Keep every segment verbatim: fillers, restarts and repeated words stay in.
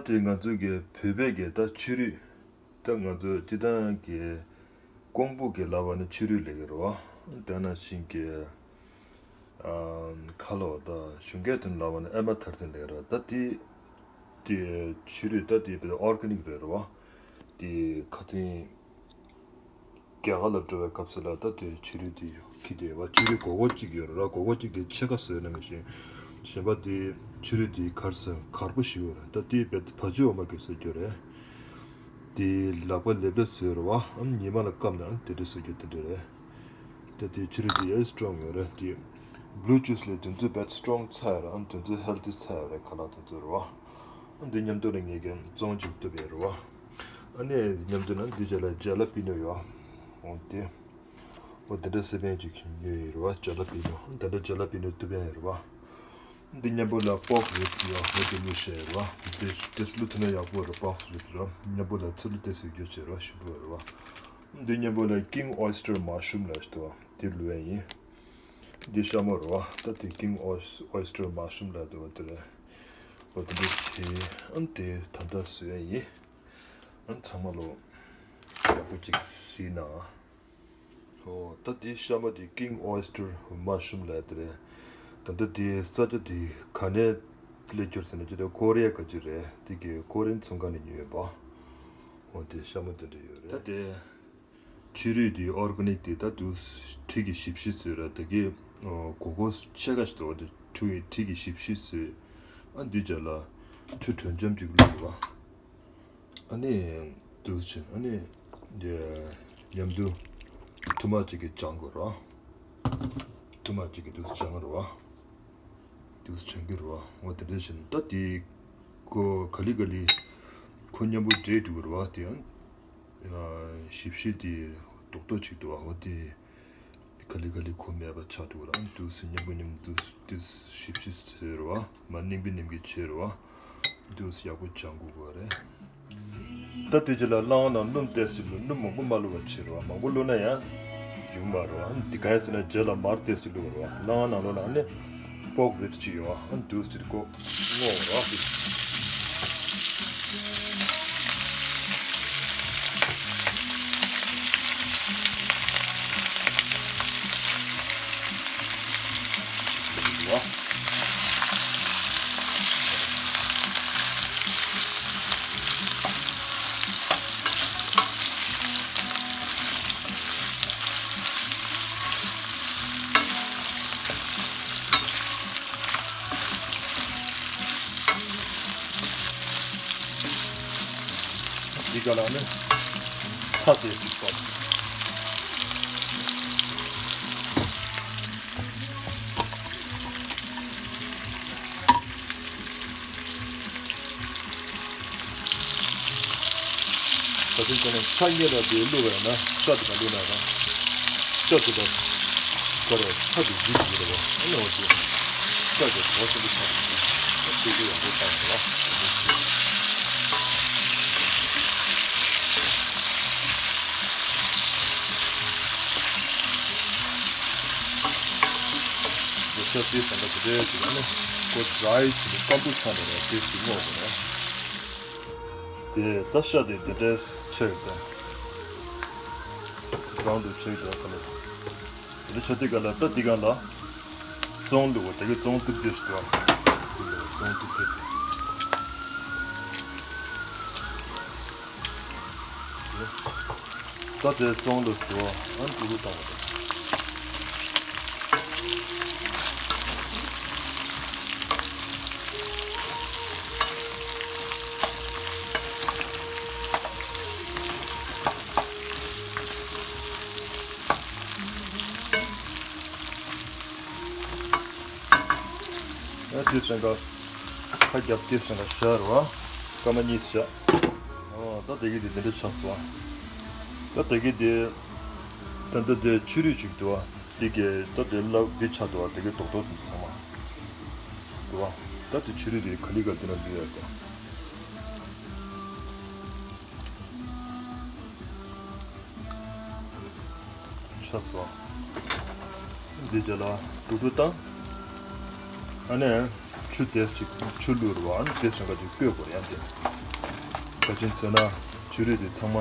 དེ་ང་ཚོའི་གི་བོད་པའི་གི་ད་ཕྱི་རུས། ད་ང་ཚོའི་སྤྱི་བཏང་གི་ཀོང་པོ་གི་ལབ་པ་ནི་ཕྱི་རུས་ལབ་ཀྱི་རེད་བ། དེ་ནང་བཞིན་གི་ཨ་ཁ་ལོ་ད་གཞུང་སྐད་དུ་ལབ་པ་ནི་ཨེ་མ་མཐར་ཕྱིན་ལབ་ཀྱི་རེད་བ། ད་དེ་དེ་ཕྱི་རུས་ད་དེ་བོད་ཨོར་གྷ་ནིག་རེད་རེད་བ། དེ་ཁ་ཐུན་རྒྱ་གར་ལ་འགྲོ་བའི་སྐབས་སུ་ལ་ད་དེ་ཕྱི་རུས་དེ་ཁྱེར་ཏེ་ཡོད་པ། ཕྱི་རུས་སྒོར་སྒོར་གཅིག་ཡོད་རེད། སྒོར་སྒོར་གཅིག་དེ་ཕྱེད་ཀ་བཟོས་ན་མི་ཤེས། གཞན་པ་དེ་ཕྱི་རུས་དེ་གར་ས་གར་པོ་ཞིག་ཡོད་རེད། ད་དེ་བེད་བ་ཇི་འོ་མ་གི་བཟོ་རྒྱུ་རེད། དེ་ལག་པ་ལེབ་ལེབ་བཟོས་རེད་བ། ཨམ་ཉི་མ་ལ་བསྐམས་ནས་ཨམ་དེ་འདྲ་བཟོ་རྒྱུ་དེ་འདྲ་རེད། ད་དེ་ཕྱི་རུས་དེ་ཡང་སི་ཊོང་ཡོད་རེད། དེ་བྷུ་ལུ་ཇུས་ལས་དེ་ཚོ་བེད་སི་ཊོང་ཚ་ཡོད་རེད། ཨམ་དེ་ཚོ་ཧེལ་ཐི་ཚ་ཡོད་རེད། ཁ་ལག་དེ་ཚོ་རེད་བ། ཨམ་དེ་མཉམ་དུ་ལ་ངེད་ཀྱི་བཙོང་ཅིག་བཏུབ་ཡོད་རེད་བ། ཨ་ནི་མཉམ་དུ་ན་འདི་རྗེས་ལ་ཇ་ལ་པི་ནོ་ཡོད། འོ་དེ། འོ་དེ་འདྲ་སི་པན་ཅིག་ཉོས་ཡོད་རེད་བ། ཇ་ལ་པི་ནོ། དེ་འདྲ་ཇ་ལ་པི་ནོ་བཏུབ་ཡ་ཡོད་རེད་བ། འདི་མཉམ་པོ་ལ་པོག་རིབ་ཡོད། འོ་དེ་ཉོས་བཞག་ཡོད་རེད་བ། དེ་ཏེས་བླུགས་ཐུབ་ན་ཡག་པོ་རེད། པོག་རིབ་རེད། མཉམ་པོ་ལ་ཚི་ལུ་ཏེས་ཡོད་རྒྱུ་བྱས་རེད་བ། ཞིམ་པོ་རེད་བ། འདི་མཉམ་པོ་ལ་ཀིང་ཨོའི་སི་ཊར་མ་ཤུམ་ལ་ཞིག་འདུག་བ། དེ་བླུགས་ཡ་ཡིན། འདི་ཤ་མོ་རེད་བ། ད་དེ་ཀིང་ཨོའི་སི་ཊར་མ་ཤུམ་ལ་འདུག་བ། དེ་རེད། འོ་དེ་འདྲ་བྱས། ཨ་ནི་དེ་ད་ལྟ་བཟོ་ཡ་ཡིན། ཨ་ཚང་མ་ལོ་ཡག་པོ་ཅིག་གཟིགས་ན། ཨོ་ད་དེ་ཤ་མ་དེ་ཀིང་ཨོའི་སི་ཊར་མ་ཤུམ་ལབ་དེ་རེད། ད་ལྟ་དེ་ས་ཆ་དེ་ག་ནས་སླེབས་ཀྱི་ཡོད་ཟེར་ན། ཅི་དེ་ཀོ་རི་ཡ་ག་ཅིག་རེད། དེ་གི་ཀོ་རི་ཡན་ཚོང་ཁང་ནས་ཉོས་ཡོད་པ། ཨོ་དེ་ཤ་མ་དེ་འདྲ་ཡོད་རེད། ད་དེ་ཕྱི་རུས་དེ་ཨོར་གྷ་ནིག་དེ་ད་དུང་ཁྲི་གི་བཞི་བཅུ་ཟེར་ར། དེ་གི་ཨོ་སྒོར་སྒོར་ཕྱེད་ཀ་ཞིག་འདུག་བ། དེ་ཁྲི་ཁྲི་གི་བཞི་བཅུ་ཟེར། ཨ་འདི་རྗེས་ལ་ཆུ་དྲོན་འཇམ་ཅིག་བླུགས་ཡོད་པ། ཨ་ནི་འདུག་ཕྱིན། ཨ་ནི་མཉམ་དུ་ཐུར་མ་གཅིག་གིས་སྦྱང་དགོས་ར། ཐུར་མ་གཅིག་གིས་འདུག་སྦྱང་ར་བ། འདུག་སྦྱང་གི་ར་བ། འོ་དེ་འདྲ་བཞིན་ད་དེ་ཁོ་ག་ལེ་ག་ལེ་ཁོ་མཉམ་པོ་འདྲེས་འགྲོ་གི་ར་བ། དེ་ཡང་ཞིབ་ཞིབ་དེ་རྡོག་རྡོག་ཅིག་འདུག་བ། འོ་དེ་ག་ལེ་ག་ལེ་ཁོ་མེད་པ་ཆགས་འགྲོ་གི་ར། འདུག་སེ་མཉམ་པོ་མཉམ་དུ་དེ་ཞིབ་ཞིབ་བཟོས་ར་བ། མ་ནེམ་གི་ནེམ་གི་བྱས་ར་བ། འདུག་སེ་ཡག་པོ་སྦྱང་དགོས་ཀྱི་རེད། ད་དེ་རྗེས་ལ་སླང་ནང་སྣུམ་ཏོག་ཙམ་བླུགས། སྣུམ་མང་པོ་མ་བླུགས་པ་བྱེད་རོགས། མང་པོ་བླུགས་ན་ཡང་ཡོང་མ་རེད། འདི་ག་རེ་ཟེར་ན་རྗེས་ལ་མར་ཏོག་ཙམ་བླུགས་རོགས། སླང་ནང་ལོགས་ལ་ནི་པོག་རིབ་ཅིག་ཡོད། འདུག་སེ་ཁོ་སྔོ་རོགས། འདི་ག་ལ་ནི་ཚྭ་དེ་ཞིག་བཏོག་ད་དུང་ཁོ་ན་ཚྭ་གཉིས་ལ་དེ་བླུགས་པས་ན་ཤ་དེ་མ་བླུགས་ན་ན་ཤ་དེ་ལ་ཁོ་ར་ཚྭ་དེ་འཇིག་གི་རེད་བ། ཨ་ནི་འོ་དེ་ཤ་དེ་གྲོགས་ཆེན་པོ་ཆགས་འདུག་ཤ་དེ་ཡག་པོ་བཏང་དགོས་བ། ཤ་དེ་ཟ་འདྲ་དེ་འདྲའི་ཞིག་ཨ་ནི་ཁོ་ཌ་རའི་བྱས་ནས་སྐམ་པོ་ཆགས་ནས་ར་དེ་ཞིག་སྔོག་དགོས་ར། དེ་ད་ཤ་དེ་འདི་འདྲའི་ཆེ་རེད་དེ། རང་དུ་ཆེ་རེད་ག་ལ། འདི་འདྲ་ཆ་དེ་ག་ལ་ད་འདི་ག་ལ་བཙོང་བླུགས་པ། དེ་གི་བཙོང་གཏུབ་རྒྱུ་ཞིག་འདུག་བ། བཙོང་གཏུབ་རྒྱུ་དེ། ད་དེ་བཙོང་ལ་བཟོ། ཨ་ནི་ཀུ་ཀུ་བཏང་བ་དང་། ཨ་དེ་སེང་ག་ཁ་རྒྱབ་དེ་སེང་ག་ཤར་བ། སྐར་མ་གཉིས་བཞག་ཨོ་ད་དེ་གི་དེ་དེ་འདྲ་ཆགས་སོང་། ད་དེ་གི་དེ་ད་ལྟ་དེ་ཕྱི་རུས་ཅིག་འདུག་བ། དེ་གི་ད་དེ་ལབ་འདི་ཆགས་འདུག་བ། དེ་གི་རྡོག་རྡོག་ཚོམ་ཚོམ་མ་འདུག་བ། ད་དེ་ཕྱི་རུས་དེ་ག་ལི་ག་དེ་ན་འདུག་ཡ་ད། ཆགས་སོང་། འདི་རྗེས་ལ་དུག་སྦྲུལ་བཏང་། ཨ་ནི། ཆུ་དེ་ཅིག་ཆུ་བླུགས་རེད་བ། ཨ་ནི་དེ་བྱང་ཁ་ཅིག་བསྐོལ་དགོས་རེད། ཡང་དེ་ག་ཅིན་ཟེར་ན་ཆུ་རིགས་དེ་ཚང་མ་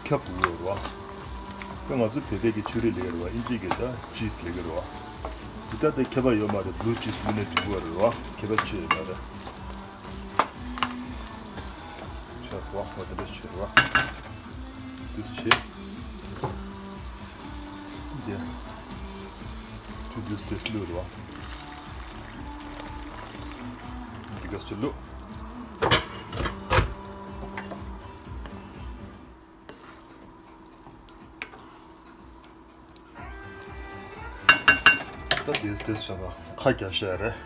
ཁྱབ་དགོས་རེད་བ། ཨ་ང་ཚོ་བོད་པའི་གི་ཆུ་རིགས་ལབ་ཀྱི་རེད་བ། ཨིན་ཇི་གི་ད་ཅིས་ལབ་ཀྱི་རེད་བ། དེ་ད་དེ་ཁྱད་པར་ཡོད་མ་རེད། བླུ་ཅིས་བླུགས་ནས་འགྲིག་གི་རེད་བ། ཁྱད་པར་ཆེ་ཡོད་མ་རེད། ཆགས་སོང་བ། འོ་དེ་འདྲ་བྱེད་རོགས། འདི་བྱེད། འདི་ཆུ་འདི་འདི་བླུགས་རོགས། འདི་ག་ཚོད་བླུགས། ད་དེ་དེ་བྱས་ན་ཁ་རྒྱག་ཤེས་རེད།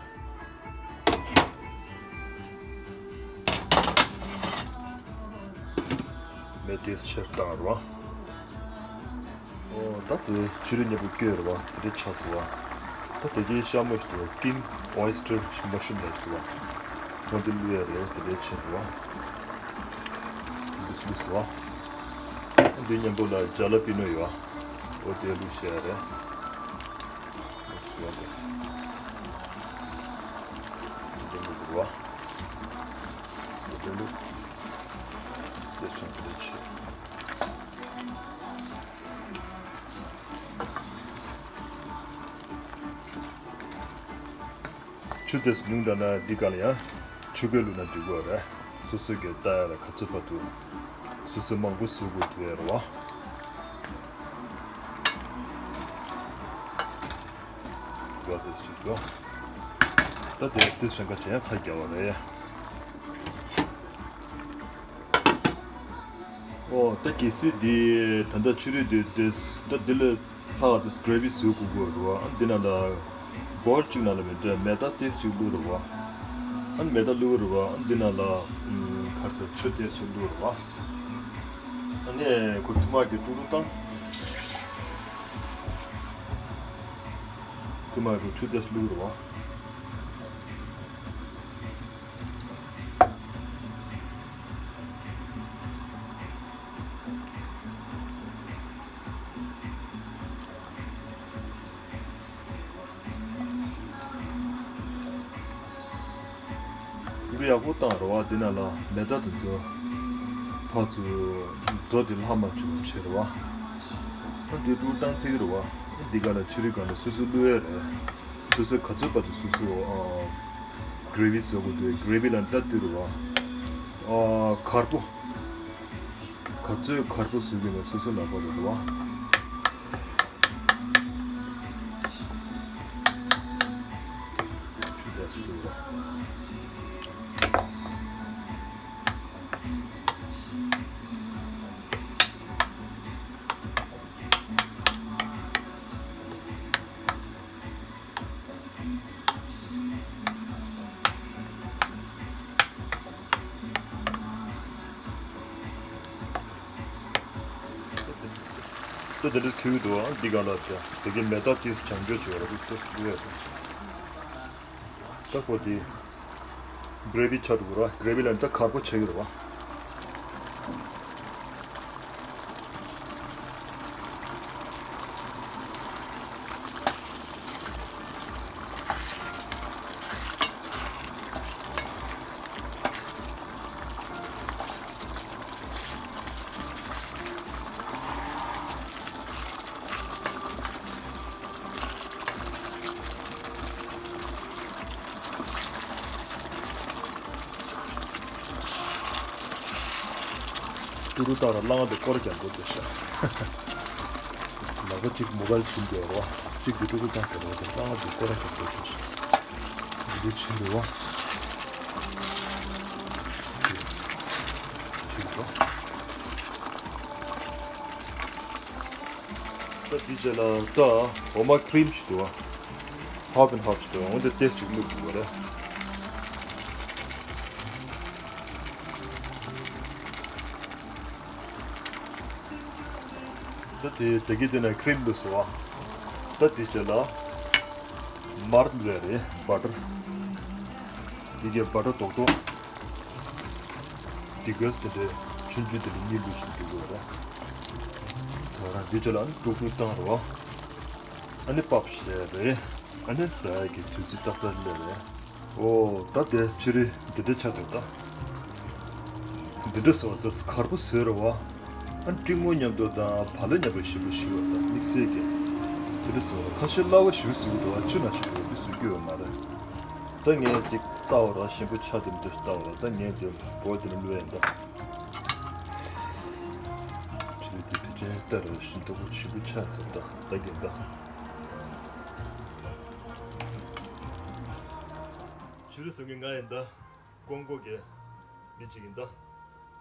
མེ་དེ་ཆེར་བཏང་རོགས། ཨོ་ད་དེ་ཕྱི་རུ་མཉེས་པོ་བསྐོལ་རོགས། དེ་འདྲ་ཆགས་སོང་བ། ད་དེ་གའི་ཤ་མོ་ཞིག་ཏུ་ཀིང་ཨོ་ཡེ་སི་ཊར་ཞིག་མ་ཤུམ་ལ་ཞིག་བ། ཁོང་དེ་བླུགས་ཡ་རེད། དེ་འདྲ་ཆེར་རོགས། འདི་བླུགས་སོང་བ། འདི་མཉམ་པོ་ལ་ཇ་ལ་པི་ནོ་ཡོད། འོ་དེ་བླུགས་ཤེས་རེད། འདི་བླུགས་རོགས། འོ་དེ་བླུགས། དེ་ཆུང་དེ་ཆེ། ཆུ་དེ་ཉུང་དྲགས་ན་འདི་ག་ལ་ཡང་ཆུ་བསྐོལ་བླུགས་ན་འགྲིག་གི་རེད། སོ་སོ་གི་ལྟ་ཡ་ལ་ག་ཚོད་བར་དུ་སོ་སོ་མང་པོ་བཟོ་དགོས་ཐུག་ཡ་རེད་བ། འགྲོ་དེ་ཞིག་འགྲོ། ད་དེ་དེ་སོང་ཁ་ཅན་ཁ་རྒྱག་པ་རེད། ཨོ་ད་གལ་སྲིད་འདི་ད་ལྟ་ཆུ་རིགས་འདི་འདི་ད་འདི་ལ་ཧ་ག་དེ་གྷི་རེ་བི་བཟོ་དགོས་དགོས་རེད་བ། ཨ་འདི་ན་ལ་བོལ་གཅིག་ནང་ལ་མི་འདྲ་མེ་ཏོག་ཏོག་ཙམ་ཅིག་བླུགས་རེད་བ། ཨ་མེ་ཏོག་བླུགས་རེད་བ། ཨ་འདི་ན་ལ་ཁར་ས་ཆུ་ཏོག་ཙམ་ཅིག་བླུགས་རེད་བ། ཨ་ནི་ཁོ་ཐུ་མ་གི་ཀྲུག་ཀྲུག་བཏང་། ཐུ་མ་གི་ཆུ་ཏོག་ཙམ་བླུགས་རེད་བ། ཀྲུག་ཀྲུག་ཡག་པོ་བཏང་རེད་བ། འདི་ན་ལ་མེ་ཏོག་དེ་ཚོ་ཕར་ཚུར་མཛོ་དེ་ལྷག་མ་བྱུང་བ་བྱེད་རེད་བ། ཨ་འདི་ཀྲུག་ཀྲུག་བཏང་རྩིས་རེད་བ། ཨ་འདི་ག་ལ་ཆུ་རིགས་ག་ལ་སོ་སོ་བླུགས་ཡ་རེད། སོ་སོ་ག་ཚོད་བར་དུ་སོ་སོ་ཨ་གྷི་རེ་བི་བཟོ་དགོས་འདུག་གྷི་རེ་བི་ལ་འདྲ་བཏུས་རེད་བ། ཨ་གར་པོ། ག་ཚོད་གར་པོ་བཟོ་གི་ན་སོ་སོ་ལ་བར་དུ་རེད་བ། ཆུ་ལས་སུ་འདུག་བ། ད་དེ་འདྲ་ཐིའུ་འདུག་ཨ། འདི་ག་ལ་བྱ། དེ་གའི་མེ་ཏོག་ཅིག་བྱང་བྱོས་བྱེད་པ་རེད། ད་ཁོ་དེ་གྷི་རེ་བི་ཆགས་འགྲོ་གི་རེད། གྷི་རེ་བི་ལ་འདྲ་གར་པོ་ཆགས་ཀྱི་རེད་བ། ཀྲུག་ཀྲུག་བཏང་ར་གླང་དེ་སྐོར་རྒྱག་འགྲོ་འདུག་ཤག་ལག་པ་གཅིག་མོ་བལ་བྱིན་བསྡད་རོ། གཅིག་གིས་ཀྲུག་ཀྲུག་བཏང་གི་རོ། དེ་གླང་དེ་སྐོར་ར་རྒྱག་འགྲོ་འདུག་ཤག་འདི་ཕྱིན་འགྲོ་བ། ཕྱིན་འགྲོ། ད་འདི་རྗེས་ལ་ད་འོ་མ་ཁི་རིམ་ཞིག་འདུག་བ། ཧབ་ཨེན་ཧབ་ཞིག་འདུག་འོན་ཏེ་ཏེས་ཅིག་བླུགས་དགོས་རེད། ད་དེ་དེ་གི་དེ་ནས་ཁི་རིམ་བླུགས་སོང་བ། ད་དེ་རྗེས་ལ་མར་བླུགས་ཡ་རེད། བ་ཊར། འདི་གའི་བ་ཊར་རྡོག་རྡོག་འདི་གས་དེ་འདྲའི་ཆུང་ཆུང་དེ་འདྲ་གཉིས་བླུགས་ཤིག་འདུག་གི་རེད། ད་རང་འདི་ཅི་ལ་ཨ་ནི་ཀྲུག་ཀྲུག་བཏང་རོགས། ཨ་ནི་ཕབ་བྱས་རེད། ཨ་ནི་ཟ་ཡ་གི་དུས་ཚོད་ཏག་ཏག་སླེབས་རེད། ཨོ་ད་དེ་ཕྱི་རུ་འདི་འདྲ་ཆགས་འདུག་ད། འདི་འདྲ་བཟོ་བ་ད་གར་པོ་བཟོས་རེད་བ། ཨ་ནི་སྤྲིན་མོ་མཉམ་དུ་དང་བག་ལེབ་མཉམ་པོ་ཞིམ་པོ་ཞིག་ཡོད་ད་དམིགས་བསལ་གྱི། འདི་འདྲ་བཟོ་བ་ཁ་ཤས་སླ་བོ་ཞིག་བཟོ་གི་འདུག་ཨ་ཆུ་ནང་ཞིག་འདུག་འདི་བཟོ་རྒྱུ་ཡོད་མ་རེད། ད་ངས་ཅིག་ལྟ་བ་ར་ཞིམ་པོ་ཆགས་དེ་མི་འདུག་ལྟ་བ་ར་ད་ངས་དེ་བོད་དེ་ནས་བླུགས་ཡིན་ད། ཕྱི་རུ་དེ་ཕལ་ཆེར་ལྟ་ར་ཞིམ་པོ་ཞིམ་པོ་ཆགས་ཟེར་ད་ད་གིན་ད། ཕྱི་རུ་བཟོ་མཁན་ང་ཡིན་ད། ཀོང་པོ་གི་མི་གཅིག་ཡིན་ད།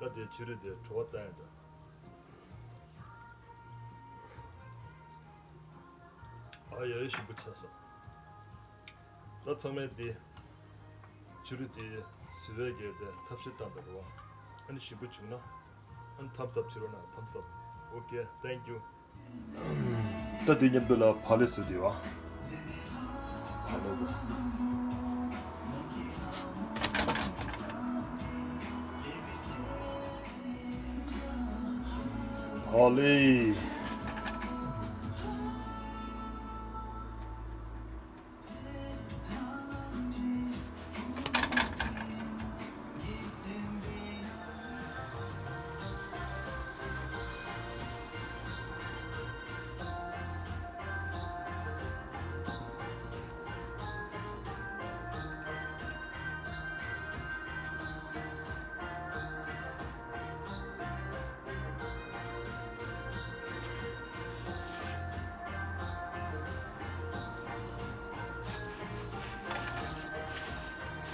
ད་དེ་ཕྱི་རུ་དེ་བྲོ་བ་བཏང་ཡིན་ད། ཨ་ཡ་ཡ་ཞིམ་པོ་ཆགས་སོང་། ད་ཚང་མས་དེ་ཕྱི་རུ་དེ་བཟོ་བའི་གལ་ཏེ་ཐབས་ཤེས་བཏང་ད་རེད་བ། ཨ་ནི་ཞིམ་པོ་བྱུང་ན་ཨ་ནི་ཐམ་སབ་བྱེད་རོགས་གནང་ཐམ་སབ། ཨོ་ཀེ་ཐེང་ཀྱུ། ད་དེ་མཉམ་དུ་ལ་བག་ལེབ་བཟོས་དུས་བ། བག་ལེབ་དང་། བག་ལེབ།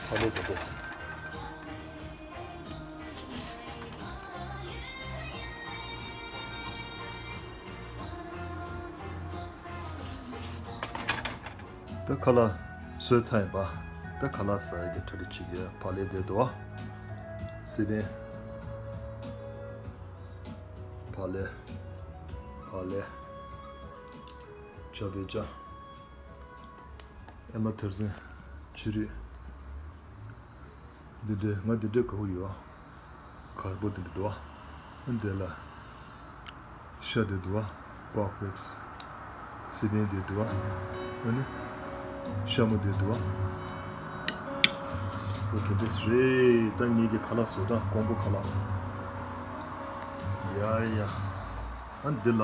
ཧ་ལས་པ་དེ། ད་ཁ་ལག་བཟོས་ཚར་ཡིན་པ། ད་ཁ་ལག་ཟ་ཡ་གི་གྲ་སྒྲིག་བྱེད་ཀྱི་བག་ལེབ་དེ་འདུག་བ། སི་པན། བག་ལེབ། བག་ལེབ། ཇ་བེ་ཇ། ཨེ་མ་ཐེར་ཟན། ཕྱི་རུ། འདི་འདྲས་ང་འདི་འདྲས་དགའ་པོ་ཡོད། གར་པོ་འདི་འདྲས་འདུག་བ། འདི་ལ་ཤ་འདི་འདུག་བ། པོག་རིབ་སི། སི་པན་འདི་འདུག་བ། ཨ་ནི་ཤ་མོ་འདི་འདུག་བ། འོ་དེ་འདྲས་རེད། ད་ངེད་ཀྱི་ཁ་ལག་བཟོ་སྟངས་ཀོང་པོ་ཁ་ལག་ཡ་ཡ། ཨ་འདི་ལ།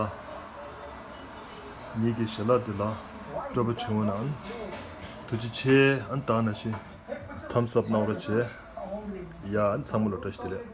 ངེད་ཀྱི་ཞལ་ལག་འདི་ལ་སྤྲོ་པོ་བྱུང་བ་ན་ཐུགས་རྗེ་ཆེ། ཨ་ནི་ད་ནང་བཞིན་ཐམ་སབ་གནང་རོགས་བྱེད། ཡ་ཨ་ནི་ཚང་མ་ལ་བཀྲ་ཤིས་བདེ་ལེགས།